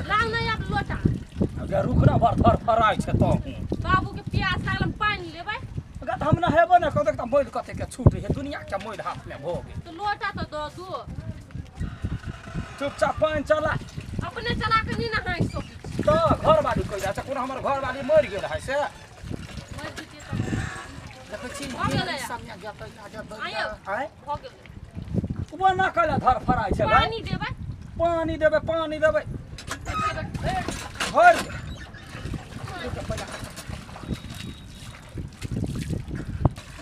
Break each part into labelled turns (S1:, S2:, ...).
S1: लाउ नहि आब लोटा।
S2: गे रुक ना, बड़ धरफराइ छै तहूँ।
S1: बाबू के प्यास लागल, हम पानि लेबै।
S2: गे तऽ हम नहेबो नहि करबै तऽ मैल कते के छूटै है, दुनिया के मैल हाथ में भऽ गेल।
S1: तऽ लोटा तऽ दऽ दू।
S2: चुपचाप पानि चला।
S1: अपने चला के नहि नहाय सकै छी।
S2: तऽ घरवाली कहि जाइ छै, कोनो हमर घरवाली मरि गेल है से?
S1: मरि जेतियै तऽ
S2: देखै छी।
S1: भऽ गेलै।
S2: समय जेतै आ जेतै।
S1: आँय यौ।
S2: आँय।
S1: भऽ गेलै।
S2: ओ ना कैला धरफराइ छै भाइ?
S1: पानि देबै।
S2: पानि देबै, पानि देबै।
S1: एके बेर भरि
S2: भरि दे।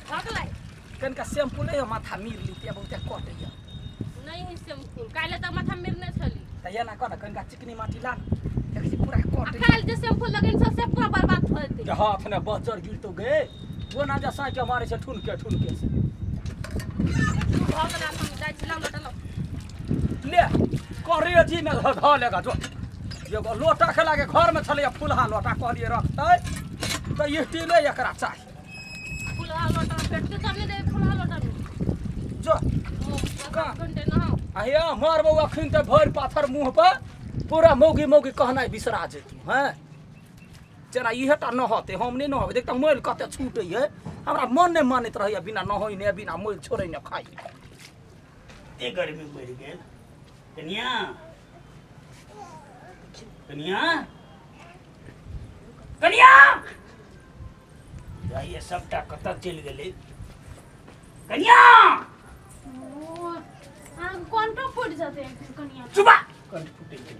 S1: भऽ गेलै।
S2: कनिका शैम्पू नहि माथा मीर लीते, बहुते कटैया।
S1: नहि है शैम्पू, काल्हि तऽ माथा मिरने छली।
S2: तऽ एना कर ने, कनिका चिकनी माटी ला ने, देखै छी पूरा
S1: आ
S2: कटै।
S1: काल्हि जे शैम्पू लगेने छल से पूरा बर्बाद भऽ जेतै।
S2: के हाथ ने बज्जर गिरतो गे, ओ ना जे साँके मारै छै ठुनके ठुनके से।
S1: भऽ गेलै, आब हम जाइ छी। लाउ लोटा लाउ।
S2: ले करे जी में धऽ लेगा जो। एगो लोटा के लागे घर में छलैया फुलहा लोटा, कहलियै रखतै तऽ स्टीले एकरा चाही।
S1: फुलहा लोटा भेटतै तब ने देबै फुलहा लोटा में।
S2: जो।
S1: का घंटे नहाओ।
S2: आ हे मारबौ अखन तऽ भरि पाथर मुँह पर, पूरा मौगी मौगी कहनाइ बिसरा जेतू। हैं जेना इहे टा नहतै, हम नहि नहबै। देख तऽ मैल कते छूटै है, हमरा मन नहि मानैत रहैया बिना नहैने बिना मैल छोड़ैने खाइ।
S3: एते गर्मी बढ़ि गेल। कनिया, कनिया, कनिया, जाइए सबटा कतऽ चलि गेलै? कनिया!
S1: अहाँके कंठो फूटि जेतै कनिया।
S3: चुपा, कंठ फूटि गेल।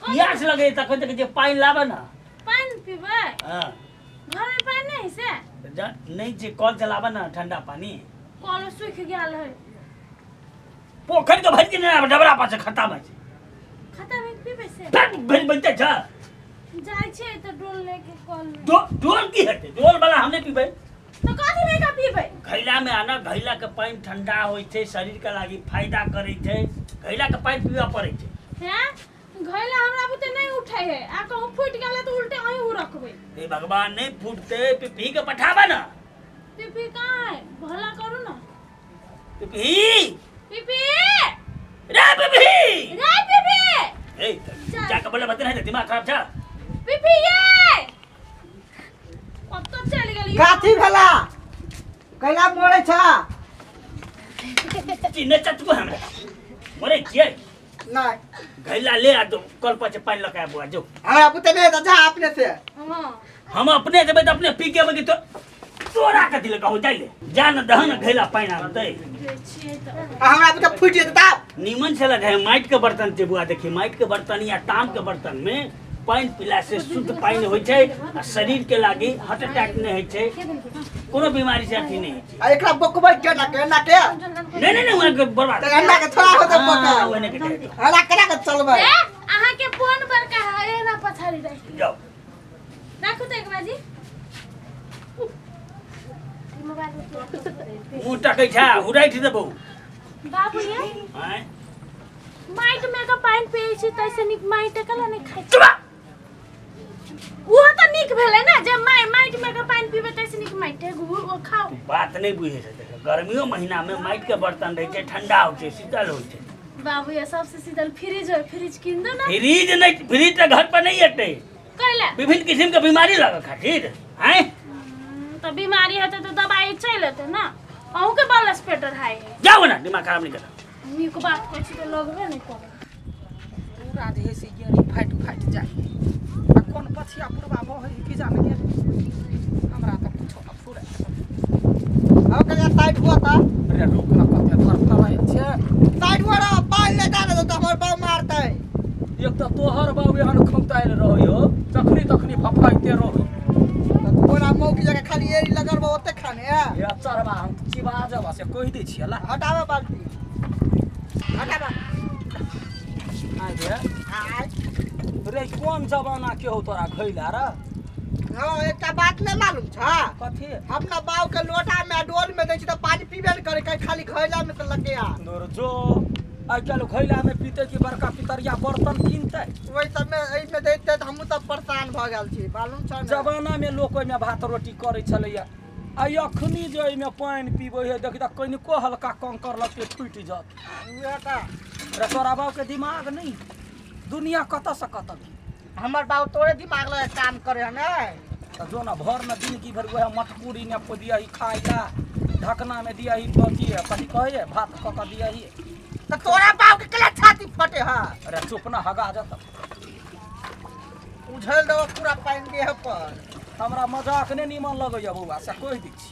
S3: पियास लगे तखन तक जे पानि लाबे ना।
S1: पानि पीबै?
S3: हाँ।
S1: घर में पानि नहीं है से?
S3: नहीं छै, कल चलाबे ना, ठंडा पानी।
S1: कल सूखि गेल है।
S3: पोखरि के भरि दिन डबरा पास खत्ता में छै।
S1: खत्ता में पीबै से?
S3: फिर भरि बनते छ।
S1: जाइ छै तऽ डोल लेके कल में।
S3: डोल की हेतै? डोल वाला हम नहि पीबै।
S1: तऽ कथी में का पीबै?
S3: घैला में आना, घैला के पानि ठंडा होइ छै, शरीर के लागी फायदा करै छै। घैला के पानि पीबऽ पड़ै छै।
S1: हैं, घैला हमरा बुते नहीं उठे है, आ कहूँ फूटि गेलै तऽ उल्टे अहीं उ रखबै।
S3: हे भगवान, नहीं फूटते, पिपही के पठाबे ना।
S1: पिपी कहाँ है? भला करू ना।
S3: पिपही!
S1: पिपी!
S3: रे पिपही!
S1: रे पिपी!
S3: ए, जाके बोले बते नहीं, दिमाग खराब छा।
S1: पिपी ये अब तो चल गेली।
S4: काथी भेला? कैला मोड़ै छ?
S3: चिन्ह चचको हमरा मरे छियै?
S4: नहीं।
S3: घैला ले आ दो, कल पर से पानि लऽ के बुआ जो।
S4: हमरा बुते नहीं त जा अपने से।
S1: हाँ।
S3: हम अपने जेबै तऽ अपने पी के अबै कि तो तोरा कथी लए कहू? जाइ ले, जा न दहन घैला पानि आनतै।
S1: जे छियै तऽ
S4: आ हमरा बुते फूटि जेतै तब।
S3: नीमन से लगे माटि के बर्तन छै बुआ। देखी, माटि के बर्तन या ताम के बर्तन में पानि पीला से शुद्ध पानि होइ छै आ शरीर के लागी हार्ट अटैक नहि होइ छै, कोनो बीमारी से अथी नहि होइ छै।
S4: आ एकरा बकबै केना केना के?
S3: नहि नहि नहि, वहाँ के बर्बाद
S4: तऽ अंडा के थोड़ा होतै।
S3: हाँ,
S4: पका
S3: ओहने के जाय दो।
S4: हमरा केना के चलबै?
S1: ए, अहाँके फोन बड़का है, एना पछाड़ी राखि।
S3: जाओ।
S1: राखू तऽ एक बाजी।
S3: मुँह टकै छै, हुराइठ देबौ।
S1: बाबू ये।
S3: आँय?
S1: माटि में के पानि पियै छी तैसे नीक माटि केला नहि खाइ छी?
S3: चुप!
S1: ओहो तऽ नीक भेलै ने जे माटि में के पानि पीबै तैसे नीक माटि घूर ओ खाउ।
S3: बात नहि बुझै छै। देख, गर्मियो महीना में माटि के बर्तन रहै छै, ठंडा होइ छै, शीतल होइ छै।
S1: बाबू ये, सबसे शीतल फ्रिज है, फ्रिज कीन दो ना।
S3: फ्रिज नहि, फ्रिज तऽ घर पर नहि एतै।
S1: कैला?
S3: विभिन्न किसिम के बीमारी लगऽ खातिर। आँय?
S1: तऽ बीमारी हेतै तऽ दबाई चलि एतै ने। अहूँके ब्लड प्रेशर हाई है।
S3: जाओ ना, दिमाग खराब नहीं कर।
S1: नीक बात कहै छी तऽ लगबे नहि करै।
S2: पूरा जे है से गेड़ी फाटि फाटि जाइ है। आ कोन पछिया पुरबा बहै है की जाने गेल, हमरा तऽ कुछो न फुरै।
S4: अब कनिया साइड हुआ ता।
S2: रे रुक न, कते धरफराइ छै।
S4: साइड हुआ रे, पानि ले जा ने तऽ हमर बाप मारतै।
S2: एक तऽ तोहर बाबू एहन खौतायल रहै हो, जखनी तखनी फफाइते रहै।
S4: तऽ तोरा मौकी जगह खाली एड़ी लगल बा ओते खाने है।
S2: हे चरबा, हम चिबा जब से कहि दै छियै ला।
S4: हटाबे बाल्टी, हटाबे।
S2: आइ रे।
S4: आय।
S2: रे कोन जमाना के हो तोरा घैला रे?
S4: हाँ, एकटा बात नहीं मालूम छ?
S2: कथी?
S4: हम ना बाऊ के लोटा में आ डोल में दै छी तऽ पानी पीबे नहीं करे, कहीं खाली घैला में तऽ लगे आ।
S2: दूर जो, आइ काल्हि घैला में पीते कि बड़का पितरिया बर्तन कीनतै?
S4: ओहि सब में एहि में दैते तऽ हमहूँ सब परेशान भऽ गेल छी, मालूम छ ने?
S2: जमाना में लोक ओहिमे भात रोटी करै छलैया, आ अखनी जे एहिमे पानि पीबै है, देखी तऽ कनिको हल्का कंकर लगतै फूटि जात।
S4: उएह तऽ।
S2: रे तोरा बाबूके दिमाग नहि? दुनिया कतऽ से कतऽ गेल।
S4: हमर बाबू तोरे दिमाग लगा काम करे है ने।
S2: तऽ जो ने भर ने जिंदगी भरि वएह मटकूरी ने दियही खाइ ला, ढकना में दियही अथी कथी कहैए भात कऽ कऽ दियही।
S4: तऽ तोरा बाबू के केला छाती फटे है?
S2: अरे चुप ना, हगा जत।
S4: उझल देबो पूरा पानि देह पर।
S2: हमरा मजाक नहि नीमन लगैए बौआ, से कहि दै छी।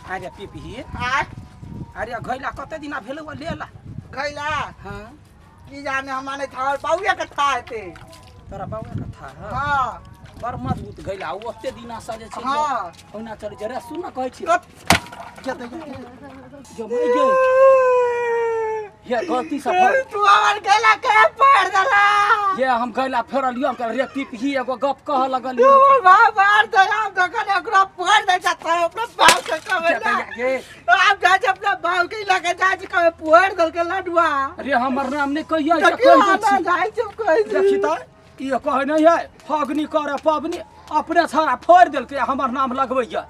S2: अरे पीपही।
S4: आय।
S2: अरे घैला कते दिना भेलौ लेला?
S4: घैला?
S2: हाँ।
S4: की जाने, हमरा नहीं था, बाबूए के था हेतै।
S2: तोरा बाबुए के था?
S4: हाँ।
S2: बड़ मजबूत घैला ओ, ओते दिना से जे छै।
S4: हाँ।
S2: ओहिना चलै छै। रे सुन ने, कहै छी
S4: कत
S2: जो मरि गेल ये गलती से भऽ
S4: तू हमर घैला के फोड़ देला?
S2: ये हम घैला फेरलियो, हम कहलियै रे पीपही, एगो गप कहऽ
S4: तू
S2: लगलियो।
S4: हमर बाप मार देला, हम जखन ओकरा फोड़ दै छै तऽ अपना बाप के कहबै ना।
S2: गे
S4: आब जाइ छै अपना बाप के लगे जाइ छै, कहबै फोड़ देलकै लडुआ।
S2: रे हमर नाम नहि कहियै
S4: तऽ
S2: से
S4: की
S2: कहि दै
S4: हमरा
S2: छी।
S4: जाइ छै कहै छी।
S2: देखी तऽ ई कहै नहि है फगनी करे पबनी, अपने छाड़ा फोड़ि देलकै आ हमर नाम लगबैया।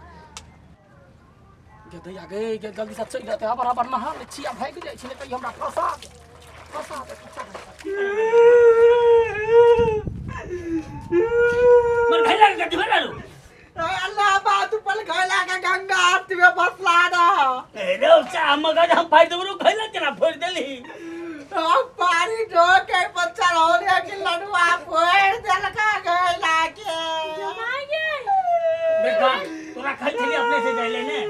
S2: गे दैया गे, गे जल्दी से चलि जेतै, हबर हबर नहा लै छी आ भागि जाइ छी, नहि तऽ ई हमरा फंसा दे, फंसा दे, फंसा दे।
S3: मर घैला के गड्ढी भेला रू।
S4: अल्लाह बा, तू पल घैला के गंगा आरती में बसला ना।
S3: ए रे चा मगज हम फाड़ि देबो रू, घैला केना फोड़ि देलही?
S4: हम पानी ढो के बच्चा रहल कि लडुआ फोड़ देलका घैला के।
S1: जमाई गे।
S3: बेटा तोरा कहै छली अपने से जाइले ने।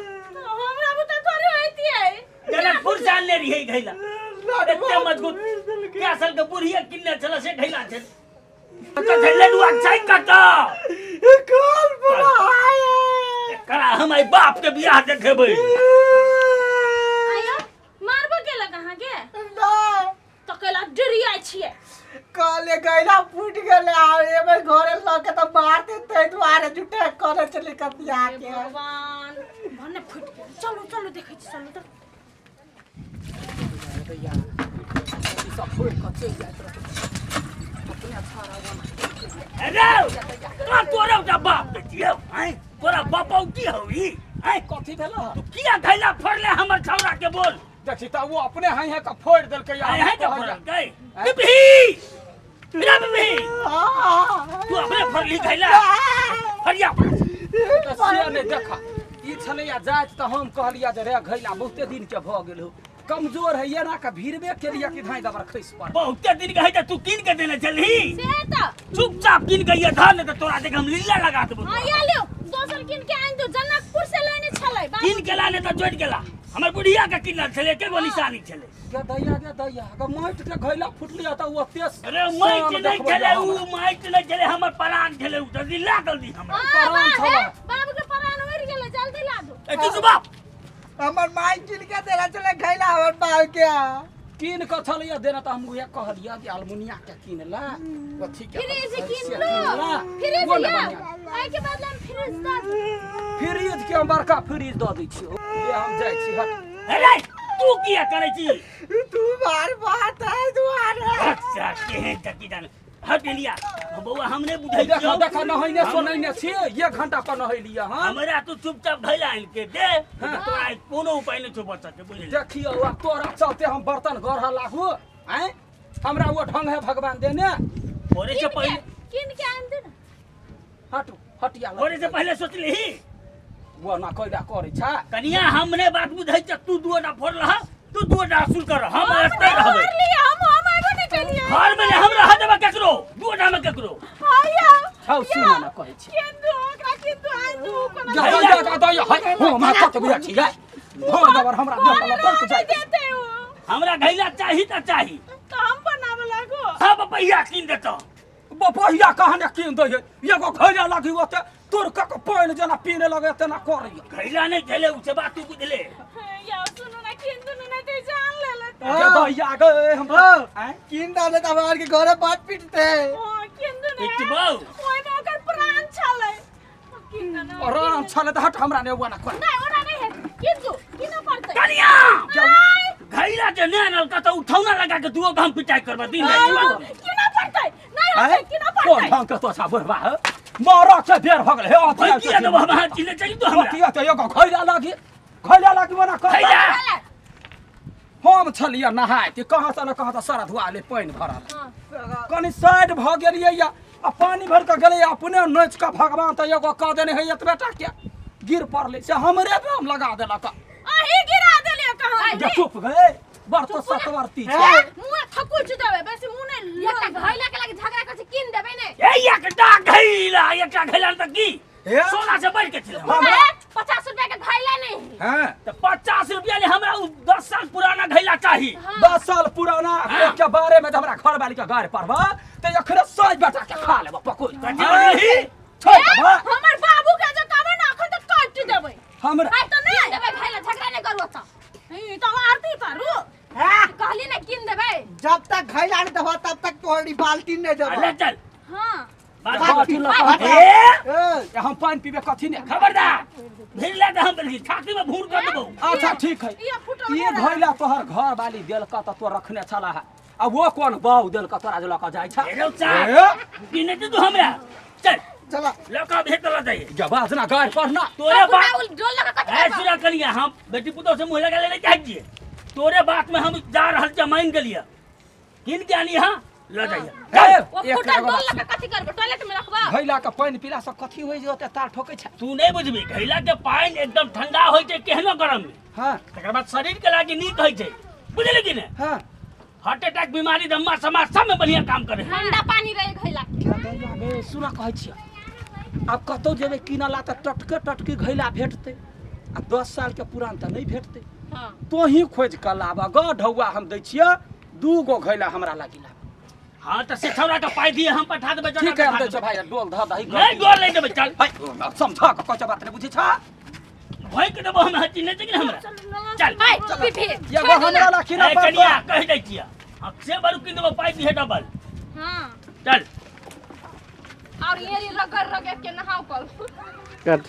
S1: हमरा बुते थोड़े होइतियै।
S3: जनकपुर से आनने रहियै घैला, एते मजबूत क्या साल के बुढ़िया किनने छल से घैला छल। तऽ लडुआ छै कतऽ?
S4: कौन बुला आए?
S3: एकरा हम आई बाप के बियाह देखेबै।
S1: आयो मारबो केलक अहाँके?
S4: नहीं।
S1: तऽ कैला डरियाइ छियै?
S4: कहले गैला फूट गेलै आ एबै घरे लऽ के तऽ मारते, ताहि दुआरे झूठे करे छलै कतिया
S1: हे
S4: के।
S1: भगवान, भने फुटि गेल। चलू चलू, देखै छी, चलू तऽ।
S2: दैया ई सब फोड़ि कऽ चलि जाइत रहै अपने छाड़ा बना।
S3: अरे तोरा तोरा ओटा बाप के छियौ आँय, तोरा बापौ की हौ ई आँय?
S2: कथी भेल?
S3: तू किया घैला फोड़ले हमर छौड़ा के, बोल?
S2: देखी तऽ ओ अपने हाई हाई कऽ फोड़ि देलकै।
S3: आँय हाय के फोड़लकै? पिपही रे पिपही, तू अपने फोड़ली घैला? फरिया।
S2: तऽ से नहि देखा, ई छलैया जाइत तऽ हम कहलियै जे रे घैला बहुते दिन के भऽ गेल हो, कमजोर है, एना के भीड़बे केलियै कि धाँइ दबर खसि पड़ल।
S3: बहुते दिन के है तऽ तू कीन के देने छलही?
S1: से तऽ
S3: चुपचाप कीन के ये धर, नहीं तऽ तोरा देख हम लीला लगा देबो।
S1: हाँ, या लियौ, दोसर कीन के आनि दू, जनकपुर से लेने छलै बाबू।
S3: कीन के लाने तऽ जोड़ि गेला, हमर बुढ़िया के किनल छलै, एके गो निशानी छलै।
S2: गे दैया, गे दैया, अगर माटि के घैला फुटली तऽ ओ ओते
S3: अरे माटि
S2: शान
S3: नहि
S2: देखबै
S3: छलै
S2: हमरा।
S3: उ माटि नहि छलै, हमर प्राण छलै उ, जल्दी ला जल्दी हमरा।
S1: हाँ,
S2: परान
S1: बा,
S2: छलै।
S1: हे, बाबू के परान उड़ि गेलै, जल्दी ला दू।
S3: ए तू बाप
S4: हमर माय कीन के देने छलै घैला हमर बाप के।
S2: कीन कऽ छलैया देने तऽ हम उएह कहलियै जे अलमुनिया के कीन ला, अथी के
S1: फ्रिज कीन
S2: से
S1: लो।
S2: ला।
S1: फ्रिज
S2: वो ने
S1: लिया
S2: बढ़िआँ।
S1: एहि के बदला में फ्रिज दऽ दू।
S2: फ्रिज के हम बड़का फ्रिज दऽ दै छियौ। ले हम जाइ छी, हट।
S3: अरे तू किया करै छी?
S4: तू मार बात है दुआरे।
S3: अच्छा केहन तकी जान, हट लिया बौआ, हम नहि बुझै
S2: देखा
S3: छियौ।
S2: देखा, नहैने सोनैने छी, एक घंटा पर नहैलियै हँ।
S3: हमरा तू चुपचाप घैला आनि के दे, तऽ तोरा आइ कोनो उपाय नहि छौ बचऽ के, बुझली?
S2: देखियौ, आब तोरा चलते हम बर्तन गढ़ऽ लागू आँय, हमरा ओ ढंग है भगवान देने।
S3: भोरे से
S1: कीन के
S3: पहिले
S1: कीन के आनि दू ने।
S2: हटू हटिया।
S3: भोरे से पहिले सोचलिही
S2: वो ना कैला करै छै?
S3: कनिया, हम नहि बात बुझै छ, तू दुओटा फोड़लह, तू दुओटा असूल कर, हम एतै रहबै।
S1: मारलियै, हम आबो नहि केलियै।
S3: घर मे नहि हम रह देबै केकरो, दुओटा मे केकरो।
S1: आया।
S2: हौ, सुन ने, कहै छी।
S1: किन्दु ओकरा किन्दु आनि दू कोना।
S2: जा जा जा जा, हाय हो, हमरा कत बुझा छी गे भर दबर हमरा देह पर लटक
S1: जाइ
S2: जाइ
S1: देते ओ।
S3: हमरा घैला चाही तऽ चाही।
S1: तऽ हम बनाबऽ लागू।
S3: सब पहिया कीन देतौ।
S2: बपहिया कहाँ ने कीन दै है, एगो घैला लागी ओते तोर कऽ के पानि जेना पीने लगे तेना करैया।
S3: घैला नहि छलै उ से बात तू बुझले।
S1: या सुनू ना, किन्दु ने तऽ जान ले लेते।
S2: गे दैया गे, हम
S4: हाँ।
S2: आँय
S4: कीन दे तऽ हमरा आरके घरे बात पीटते।
S1: ओ किन्दु ने
S3: ठीक छै बौ।
S1: ओहिमे ओकर प्राण छलै, किन्दु ने।
S2: आराम छलै तऽ हट, हमरा नहि ओना कर।
S1: नहि, ओना नहि हेतै, किन्दु किनऽ पड़तै।
S3: कनिया,
S1: आँय,
S3: घैला जे नहि आनलका तऽ उठौना लगा के दुओ हम पिटाइ करबा दिन राति।
S1: किनऽ पड़तै, नहि हेतै, किनऽ
S2: कोन
S1: पड़तै।
S2: ढंग के तो छा बुढ़बा है, मरऽ के बेर भऽ गेल हे अथी।
S3: भाई किया देबो हम हाथ चिन्हने चली तू हमरा?
S2: अथी तऽ एगो घैला लागी, घैला लागी ओना कर।
S3: घैला।
S2: हम छलियै नहाइत कहाँ से न कहाँ से सारा धुआ ले पानि भरल कनि साइड भऽ गेलियै या आ पानि भरि कऽ गेलै अपने नोचि कऽ भगवान तऽ एगो कऽ देने है एतबे टा के गिर पड़लै से हमरे नाम लगा देलक।
S1: अहीं गिरा देलियै कहाँ?
S2: जे चुप गए, बड़ तो सतवर्ती छै।
S1: मुँह थकुच देबै, बेसी मुँह नहि।
S5: एकटा घैला के लागी झगड़ा करै छै, कीन देबै ने।
S3: ए एकटा घैला, एकटा घैला तऽ की
S2: हे?
S3: सोना से बढ़ि के छलै।
S2: हमरा
S5: 50 रुपया के घैला नहीं।
S2: हाँ।
S3: तऽ 50 रुपया ले हमरा उ 10 साल पुराना घैला चाही।
S2: 10 साल पुराना
S3: हाँ।
S2: के बारे में हमरा घर वाली के गाड़ पड़बा तऽ एखने 100 बेटा के खा लेब पकोड़।
S3: कथी बजली?
S2: छोड़ देबा।
S1: हमर बाबू के जे कहबै ने अखन तऽ काटि देबै।
S2: हमरा
S1: आइ तऽ नहि
S5: कीन देबै घैला, झगड़ा नहि करू ओतऽ।
S1: ई तऽ आरती करू।
S4: हाँ,
S5: कहली ने कीन देबै।
S4: जब तक घैला नहीं देबो तब तक तोहरी बाल्टी नहीं देबो।
S3: ले चल।
S1: हाँ।
S2: बाल्टी लऽ कऽ।
S3: ए!
S4: ए,
S2: हम पानि पीबे कथी ने।
S3: खबरदार, भिड़ ले तऽ हम बल्कि छाती में भूर कर देबौ।
S2: अच्छा ठीक है।
S1: ई फुटल
S2: ई घैला तोहर घर वाली देलक तऽ तो रखने छला है, आ वो कोन बाउ देलक तोरा जे लऽ कऽ जाइ छ?
S3: ए रौ चार।
S2: ए?
S3: की नहीं तू हमरा? चल।
S4: चला।
S3: लऽ कऽ भेज देला जाइए।
S2: जब ना गाड़ पर ना।
S3: तोरे बात
S5: डोल लगा कथी
S3: ए
S5: करबा?
S3: सुना कनिया, हम बेटी पुतोह से मुँह लगा लेने चाहै छियै। तोरे बात में हम जा रहल छियै, मान गेलियै। किन के आनी यहाँ लऽ जाइए।
S2: ए,
S5: ओ
S2: एक
S5: फुटल
S2: एगो
S5: डोल
S2: बात
S5: लगा कथी करबै? टॉयलेट में रखबा?
S2: घैला के पानि पीला से कथी होइ जे ओते तार ठोकै छै?
S3: तू नहीं बुझबी, घैला के पानि एकदम ठंडा होइ छै केहनो गरम में।
S2: हाँ।
S3: तकर बाद शरीर के लागी नीक होइ छै, बुझली कि ने?
S2: हाँ।
S3: हार्ट अटैक बीमारी दम्मा समाज सब में बढ़िया काम करे।
S5: ठंडा पानी रहे घैला के।
S2: क्या दैया गे, सुना कहै छियै, आब कतौ जेबै कीनऽ ला तऽ टटके टटकी घैला भेटतै, आ 10 साल के पुरान तऽ नहि भेटतै।
S5: हाँ।
S2: तोही खोजि कऽ लाबऽ ग ढौआ, हम दै छियै 2 गो घैला हमरा लागी लाबऽ।
S3: हाँ तऽ से छौड़ा के पाइ दिए, हम पठा देबै।
S2: ठीक है, हम दै छियै भाई, डोल धऽ दही।
S3: नहीं डोल नहीं देबै, चल।
S2: है, समझा कऽ कहै छियै, बात नहि बुझै छ?
S3: भोंकि देबो हम, हची नहि छै कि हमरा? चल।
S5: हाय, पीपी,
S2: एगो हमरा ला कीनऽ
S3: ए
S2: पड़तौ।
S3: कनिया कहि दै छियै, हम से बरू कीन देबो, पाइ दिहे डबल।
S1: हाँ।
S3: चल।
S5: और ये रगड़ रगड़ के नहाओ कल।
S4: कट।